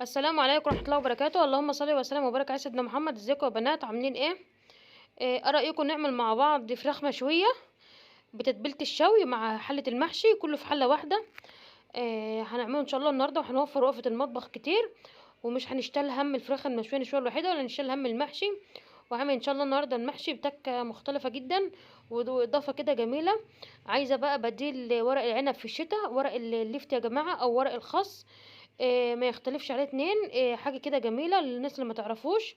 السلام عليكم ورحمة الله وبركاته. اللهم صل وسلم وبارك على سيدنا محمد. ازيكم يا بنات، عاملين ايه؟ ايه رايكم نعمل مع بعض فراخ مشوية بتتبيله الشوي مع حله المحشي، كله في حله واحدة؟ هنعمله ان شاء الله النهارده، وهنوفر وقفه المطبخ كتير، ومش هنشتل هم الفراخ المشويه نشويها الوحيدة، ولا نشيل هم المحشي. وهعمل ان شاء الله النهارده المحشي بتكه مختلفة جدا واضافه كده جميلة. عايزه بقى بديل ورق العنب في الشتاء، ورق اللفت يا جماعة او ورق الخس، ما يختلفش عليه اتنين. حاجة كده جميلة للناس اللي ما تعرفوش.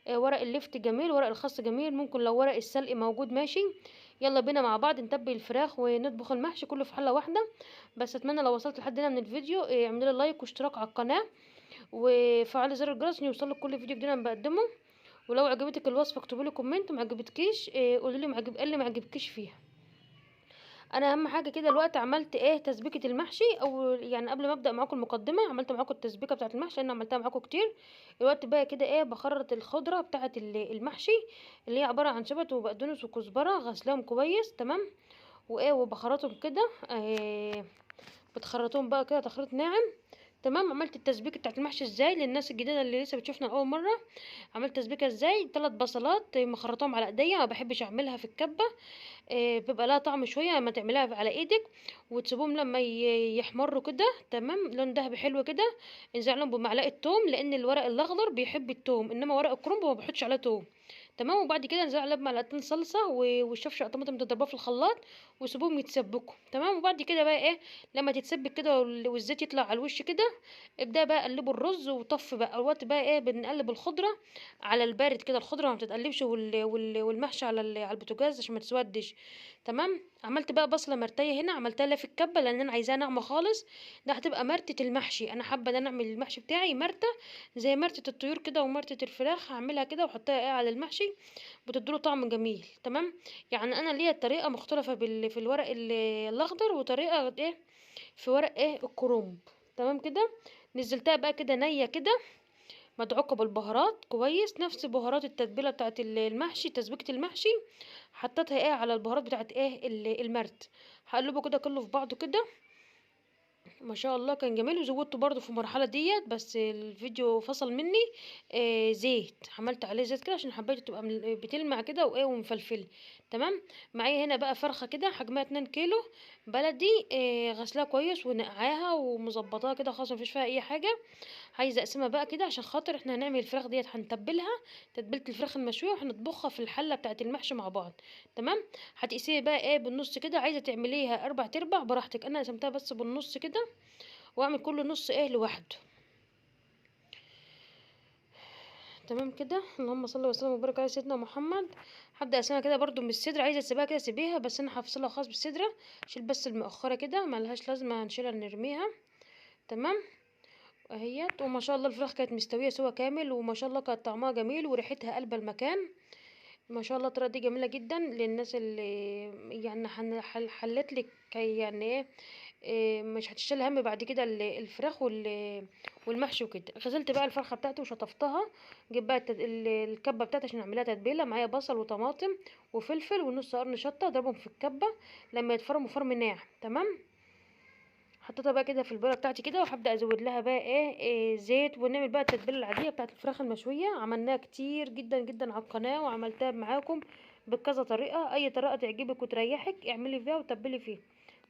ورق اللفت جميل، ورق الخس جميل، ممكن لو ورق السلق موجود ماشي. يلا بينا مع بعض نتبل الفراخ ونطبخ المحشي كله في حله واحدة. بس اتمنى لو وصلت لحد هنا من الفيديو اعملوا لي like واشتراك على القناة وفعلوا زر الجرس عشان يوصلك كل فيديو جديد انا بقدمه. ولو عجبتك الوصفة اكتبوا لي comment، ما عجبتكيش قولوا لي ما عجب اللي ما عجبكيش فيها. انا اهم حاجة كده الوقت عملت ايه تسبيكه المحشي، او يعني قبل ما ابدا معاكم المقدمة عملت معاكم التسبيكه بتاعه المحشي لان عملتها معاكم كتير. الوقت بقى كده ايه بخرط الخضرة بتاعه المحشي اللي هي عبارة عن شبت وبقدونس وكزبره، غسلاهم كويس تمام، وايه وبخرطهم كده بتخرطهم بقى كده تخريط ناعم تمام. عملت التسبيكه بتاعه المحشي ازاي للناس الجديدة اللي لسه بتشوفنا لاول مرة؟ عملت تسبيكه ازاي؟ 3 بصلات مخرطاهم على ايديا، ما بحبش اعملها في الكبه، بيبقى لها طعم شوية لما تعمليها على ايدك، وتسيبهم لما يحمروا كده تمام، لون ذهبي حلو كده. انزع لهم بمعلقه توم لان الورق الاخضر بيحب التوم، انما ورق الكرنب ما بحطش عليه توم تمام. وبعد كده انزع عليه بمعلقتين صلصه والشفشه طماطم تضربها في الخلاط وسيبوهم يتسبكوا تمام. وبعد كده بقى ايه لما تتسبك كده والزيت يطلع على الوش كده، ابدا بقى قلبوا الرز وطف بقى. الوقت بقى ايه بنقلب الخضرة على البارد كده، الخضرة ما بتتقلبش والمحشي على البوتاجاز عشان ما تسودش تمام. عملت بقى بصله مرتيه هنا، عملتها لا في الكبه لان انا عايزاها ناعمة خالص، ده هتبقى مرتة المحشي. انا حابة ان انا اعمل المحشي بتاعي مرته زي مرتة الطيور كده ومرتة الفراخ، هعملها كده واحطها ايه على المحشي، بتديله طعم جميل تمام. يعني انا ليا طريقه مختلفة في الورق الاخضر، وطريقه ايه في ورق ايه الكرنب تمام كده. نزلتها بقى كده نيه كده مدعوكه بالبهارات كويس، نفس بهارات التتبيله بتاعه المحشي تسبيكه المحشي، حطيتها ايه على البهارات بتاعه ايه المرت. هقلبه كده كله في بعضه كده، ما شاء الله كان جميل. وزودته برده في المرحلة ديت، بس الفيديو فصل مني زيت، عملت عليه زيت كده عشان حبيته تبقى بتلمع كده وايه ومفلفله تمام. معايا هنا بقى فرخة كده حجمها 2 كيلو بلدي، غسلاها كويس ونقعاها ومظبطاها كده خلاص مفيش فيها اي حاجة. عايزه اقسمها بقى كده عشان خاطر احنا هنعمل الفراخ ديت، هنتبلها تتبيله الفراخ المشويه وهنطبخها في الحلة بتاعه المحشي مع بعض تمام. هتقسيها بقى ايه بالنص كده، عايزه تعمليها 4 ارباع براحتك، انا قسمتها بس بالنص كده واعمل كل نص ايه لوحده تمام كده. اللهم صل وسلم وبارك على سيدنا محمد. هبدا اقسمها كده برده من الصدر، عايزه اسيبها كده سيبيها، بس انا هفصلها خالص بالصدره، شيل بس المؤخرة كده ملهاش لازمه، هنشيلها نرميها تمام اهيت. وما شاء الله الفراخ كانت مستوية سوا كامل، وما شاء الله كانت طعمها جميل وريحتها قلب المكان ما شاء الله. الطريقة دي جميلة جدا للناس اللي يعني حلت لك يعني ايه مش هتشيل هم بعد كده الفراخ والمحشي وكده. غسلت بقى الفرخه بتاعتي وشطفتها، جيب بقى الكبه بتاعتي عشان اعملها تتبيله. معايا بصل وطماطم وفلفل ونص قرن شطه، اضربهم في الكبه لما يتفرموا فرم ناعم تمام. حطيتها بقى كده في البوله بتاعتي كده، وهبدا ازود لها بقى ايه زيت، ونعمل بقى التتبيله العادية بتاعت الفراخ المشويه. عملناها كتير جدا جدا على القناة، وعملتها معاكم بكذا طريقه، اي طريقه تعجبك وتريحك اعملي فيها وتبلي فيها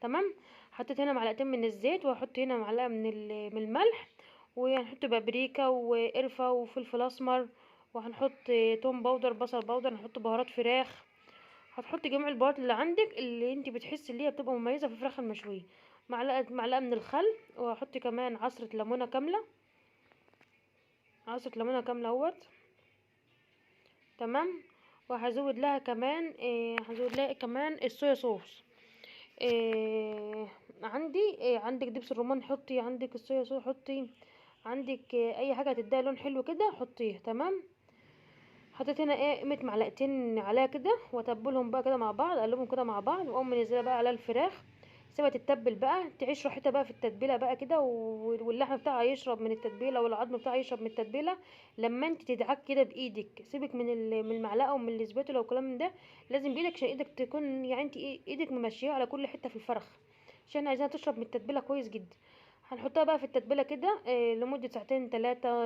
تمام. حطيت هنا معلقتين من الزيت، وهحط هنا معلقه من الملح، وهنحط بابريكا وقرفه وفلفل اسمر، وهنحط توم powder بصل powder، هنحط بهارات فراخ، هتحطي جميع البهارات اللي عندك اللي انت بتحسي اللي هي بتبقى مميزة في الفراخ المشويه. معلقه من الخل، وهحط كمان عصره ليمونه كاملة، عصره ليمونه كاملة اهوت تمام. وهزود لها كمان هزود لها كمان الصويا صوص. عندي عندك دبس الرمان حطي، عندك الصويا صوص حطي، عندك اي حاجة هتديها لون حلو كده حطيها تمام. حطيت هنا ايه قيمة معلقتين عليها كده، واتبلهم بقى كده مع بعض، اقلبهم كده مع بعض، واقوم منزله بقى على الفراخ. سيبها تتبل بقى، تعيش راحتها بقى في التتبيله بقى كده، واللحم بتاعها يشرب من التتبيله، والعظم بتاعها يشرب من التتبيله. لما انت تدعك كده بايدك، سيبك من المعلقة ومن الاسباتولا والكلام من ده، لازم بايدك عشان ايدك تكون يعني انت ايدك ممشيه على كل حتة في الفرخ، عشان عايزاها تشرب من التتبيله كويس جدا. هنحطها بقى في التتبيله كده لمدة ساعتين 3،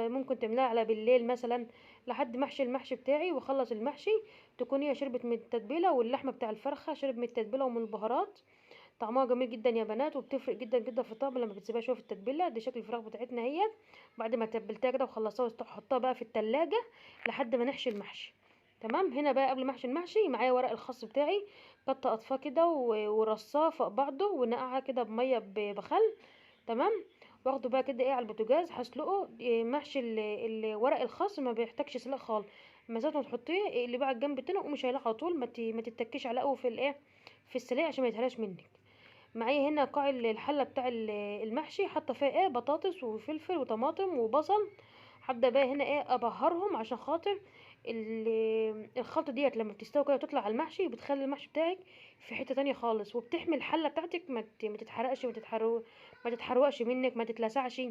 ممكن تعملها على بالليل مثلا لحد ما احشي المحشي بتاعي واخلص المحشي، تكون هي شربت من التتبيله، واللحمة بتاع الفرخه شرب من التتبيله ومن البهارات. طعمها جميل جدا يا بنات، وبتفرق جدا جدا في الطعم لما بتسيبها شوية في التتبيله. دي شكل الفراخ بتاعتنا هي بعد ما تبلتها كده وخلصتها، وحطها بقى في التلاجة لحد ما نحشي المحشي. تمام. هنا بقى قبل ما احشي المحشي معايا ورق الخس بتاعي، قطع اطفاه كده ورصاه فوق بعضه، ونقعه كده بميه بخل. تمام. واخده بقى كده ايه على البوتاجاز، هسلقه. محشي الورق الخس ما بيحتاجش سلق خالص، مسافة ما تحطيه اللي بقى على الجنب التاني ومش هيلاقي على طول، ما تتكيش على قوي في الايه في السلق عشان ما يتهراش منك. معايا هنا قاع الحلة بتاع المحشي، حاطه فيها ايه بطاطس وفلفل وطماطم وبصل. هبدا بقى هنا ايه ابهرهم عشان خاطر الخلطة ديت لما بتستوي كده وتطلع على المحشي بتخلي المحشي بتاعك في حتة تانية خالص، وبتحمي الحلة بتاعتك ما تتحرقش، ما تتحرقش منك، ما تتلسعش.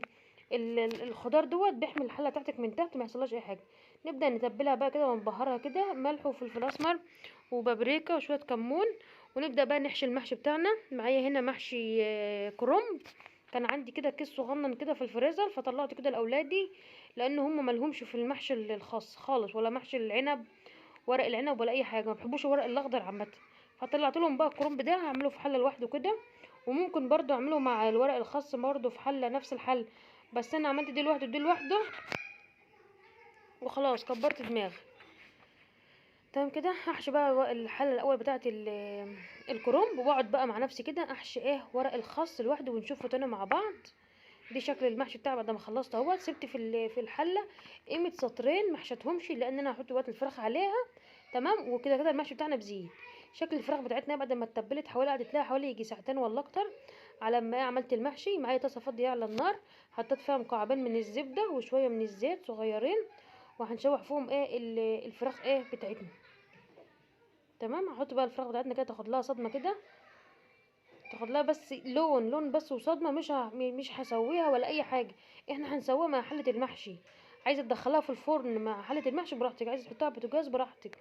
الخضار دوت بيحمي الحلة بتاعتك من تحت، ما يحصلهاش اي حاجة. نبدا نتبلها بقى كده ونبهرها كده، ملح وفلفل اسمر وبابريكا وشوية كمون، ونبدا بقى نحشي المحشي بتاعنا. معايا هنا محشي كرنب، كان عندي كده كيس صغنن كده في الفريزر، فطلعته كده لاولادي لان هم مالهمش في المحشي الخاص خالص، ولا محشي العنب ورق العنب ولا اي حاجة، ما بيحبوش الورق الاخضر عامة. فطلعت لهم بقى الكرنب ده، هعمله في حله لوحده كده، وممكن برضو اعمله مع الورق الخاص برضو في حله نفس الحل، بس انا عملت دي لوحده ودي لوحده وخلاص كبرت دماغي. تمام كده. هحشي بقى الحلة الاول بتاعه الكرنب، واقعد بقى مع نفسي كده احشي ايه ورق الخس لوحده، ونشوفه تاني مع بعض. دي شكل المحشي بتاعي بعد ما خلصت اهوت. سبت في الحلة قيمة سطرين ما حشتهمش لان انا هحط وقت الفراخ عليها. تمام. وكده كده المحشي بتاعنا بزيت. شكل الفراخ بتاعتنا بعد ما اتبلت حوالي قعدت لها حوالي يجي ساعتين ولا اكتر على ما عملت المحشي. معايا طاسه فاضية على النار، حطيت فيها مكعبين من الزبدة وشوية من الزيت صغيرين، وهنشوح فيهم ايه الفراخ ايه بتاعتنا. تمام. هحط بقى الفراخ بتاعتنا كده تاخد لها صدمة كده، تاخد لها بس لون لون بس وصدمة، مش هسويها ولا اي حاجة، احنا هنسويها مع حله المحشي. عايزه تدخلها في الفرن مع حله المحشي براحتك، عايزه تحطها على البوتاجاز براحتك،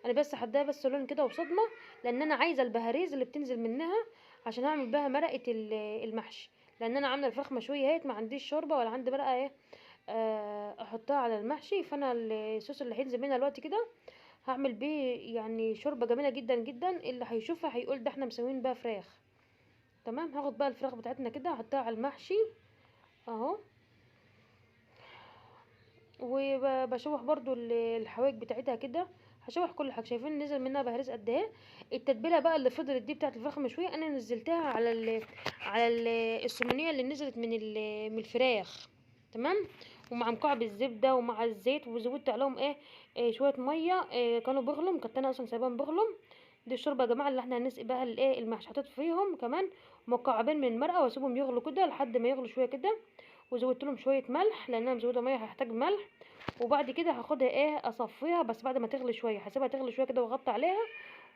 انا بس هديها بس لون كده وصدمة، لان انا عايزه البهاريز اللي بتنزل منها عشان اعمل بها مرقه المحشي، لان انا عامله الفراخ مشوية اهيت، ما عنديش شوربة ولا عندي مرقه ايه احطها على المحشي. فانا الصوص اللي هينزل منها دلوقتي كده هعمل بيه يعني شوربة جميلة جدا جدا، اللي هيشوفها هيقول ده احنا مسويين بقى فراخ. تمام. هاخد بقى الفراخ بتاعتنا كده احطها على المحشي اهو، وبشوح برضو الحوايج بتاعتها كده، هشوح كل حاجة. شايفين نزل منها بهاريز قد ايه. التتبيله بقى اللي فضلت دي بتاعت الفراخ المشويه انا نزلتها على السمنيه اللي نزلت من الفراخ. تمام. ومع مكعب الزبدة ومع الزيت، وزودت عليهم ايه شوية مية كانوا بغلم، كنت انا اصلا سايباهم بغلم. دي الشوربة يا جماعة اللي احنا هنسقي بها الايه المحشي. حطيت فيهم كمان مكعبين من المرقه، واسيبهم يغلوا كده لحد ما يغلوا شوية كده، وزودت لهم شوية ملح لان انا مزوده مية هحتاج ملح. وبعد كده هاخدها ايه اصفيها، بس بعد ما تغلي شوية هسيبها تغلي شوية كده واغطي عليها،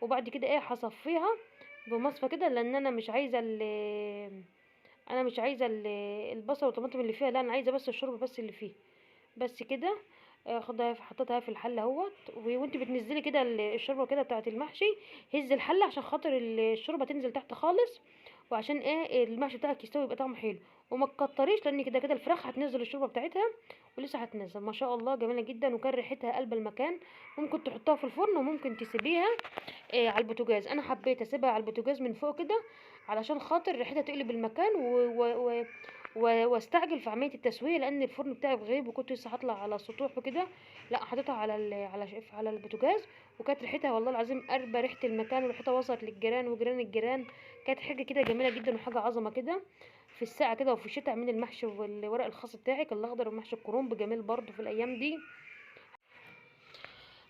وبعد كده ايه هصفيها بمصفى كده، لان انا مش عايزه البصل والطماطم اللي فيها، لا انا عايزه بس الشوربة بس اللي فيه بس كده. خدها حطيتها في الحلة اهوت، وانت بتنزلي كده الشوربة كده بتاعه المحشي هز الحلة عشان خاطر الشوربة تنزل تحت خالص، وعشان ايه المحشي بتاعك يستوي يبقى طعمه حلو، وما تكتريش لان كده كده الفراخ هتنزل الشوربة بتاعتها ولسه هتنزل. ما شاء الله جميلة جدا، وكان ريحتها قلب المكان. ممكن تحطها في الفرن وممكن تسيبيها على البوتاجاز. انا حبيت اسيبها على البوتاجاز من فوق كده علشان خاطر ريحتها تقلب المكان، واستعجل في عملية التسوية لان الفرن بتاعي بغيب وكنت لسه هطلع على السطوح وكده، لا حطيتها على البوتاجاز، وكانت ريحتها والله العظيم قربه ريحه المكان، وريحتها وصلت للجيران وجيران الجيران. كانت حاجة كده جميلة جدا وحاجه عظمه كده في الساعة كده وفي الشتاء. اعملي المحشي والورق الخاص بتاعك الاخضر ومحشي الكرنب جميل برضو في الايام دي،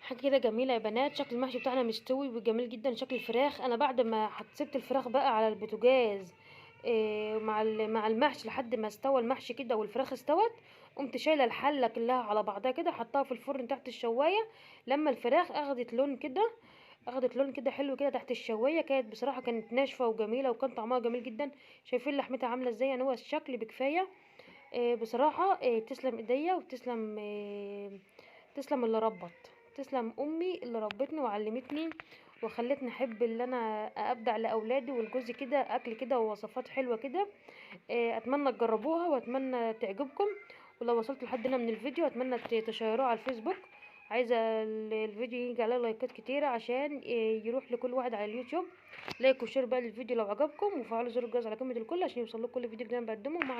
حاجة كده جميلة يا بنات. شكل المحشي بتاعنا مستوي وجميل جدا. شكل الفراخ انا بعد ما سبت الفراخ بقى على البوتاجاز مع المحشي لحد ما استوى المحشي كده والفراخ استوت، قمت شايله الحلة كلها على بعضها كده، حطاها في الفرن تحت الشوايه. لما الفراخ اخدت لون كده، اخدت لون كده حلو كده تحت الشوايه، كانت بصراحة كانت ناشفة وجميلة وكان طعمها جميل جدا. شايفين لحمتها عامله ازاي؟ يعني هو الشكل بكفايه. بصراحة تسلم ايديا وتسلم تسلم اللي ربت، تسلم امي اللي ربتني وعلمتني وخلتني احب اللي انا ابدع لاولادي ولجوزي كده اكل كده ووصفات حلوة كده. اتمنى تجربوها واتمنى تعجبكم. ولو وصلت لحد هنا من الفيديو اتمنى تشيروه على الفيسبوك. عايزه الفيديو يجي عليه لايكات كتيرة عشان يروح لكل واحد على اليوتيوب. like و share بقى للفيديو لو عجبكم، وفعلوا زر الجرس على كلمة الكل عشان يوصل لكم كل فيديو جديد انا بقدمه. مع